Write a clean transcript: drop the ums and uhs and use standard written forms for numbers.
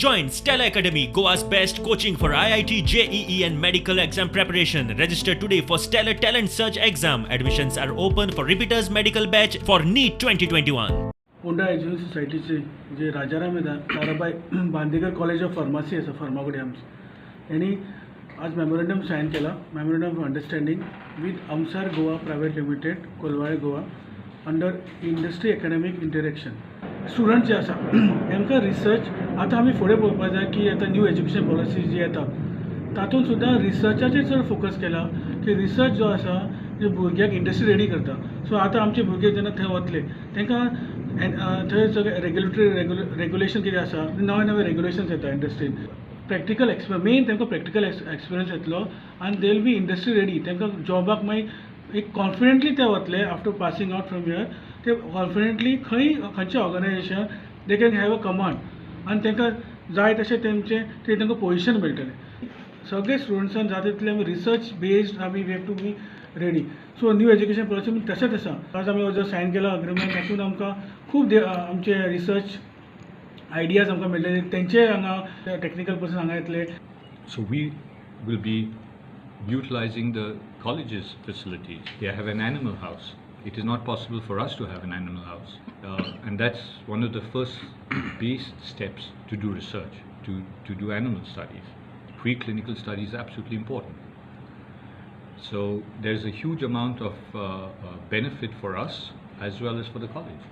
Join Stella Academy, Goa's best coaching for IIT, JEE and medical exam preparation. Register today for Stellar Talent Search exam. Admissions are open for repeaters medical batch for NEET 2021. Ponda education सोसायटीचे जे Rajaram Tarabai Bandekar college of pharmacy आसा फार्मागुडी आमची, यांनी आज memorandum sign केला, memorandum of understanding with Amsar Goa Private Limited, Colvale, Goa, under industry academic interaction. Student जे आसा तांकां research, आतां आमी फुडें पळोवपाक जाय की आतां न्यू एज्युकेशन पॉलिसी जी येता तातूंत सुद्दां रिसर्चाचेर चड फोकस केला की रिसर्च जो आसा ते भुरग्याक इंडस्ट्री रेडी करता. सो आतां आमचे भुरगे जेन्ना थंय वतले, तांकां थंय सगळे रेगुलेटरी रेगुलेशन कितें आसा, नवे नवे रेगुलेशन्स येता इंडस्ट्रीन, प्रॅक्टिकल एक्सपिरियन्स मेन, तांकां प्रॅक्टिकल एक्सपिरियन्स येतलो आनी they will be industry ready. तांकां जॉबाक मागीर एक कॉन्फिडंटली ते वतले. After passing out from here ते कॉन्फिडंटली खंय खंयचें organization they can have a command आनी तांकां जाय तशें तेमचें ते तांकां पोजिशन मेळटलें. सगळे स्टुडंट्सान जाता तितले आमी रिसर्च बेस्ड आमी we have to be ready. So new education policy तशेंच आसा. आज आमी जो सायन केला अग्रीमेंट, तातूंत आमकां खूब आमचे रिसर्च आयडियाज आमकां मेळटले, तेंचे हांगा टॅक्निकल पर्सन हांगा येतले. So we will be utilizing the college's facilities. They have an animal house. It is not possible for us to have an animal house. And that's one of the first base steps to do research, to do animal studies. Preclinical studies is absolutely important. So there's a huge amount of benefit for us as well as for the college.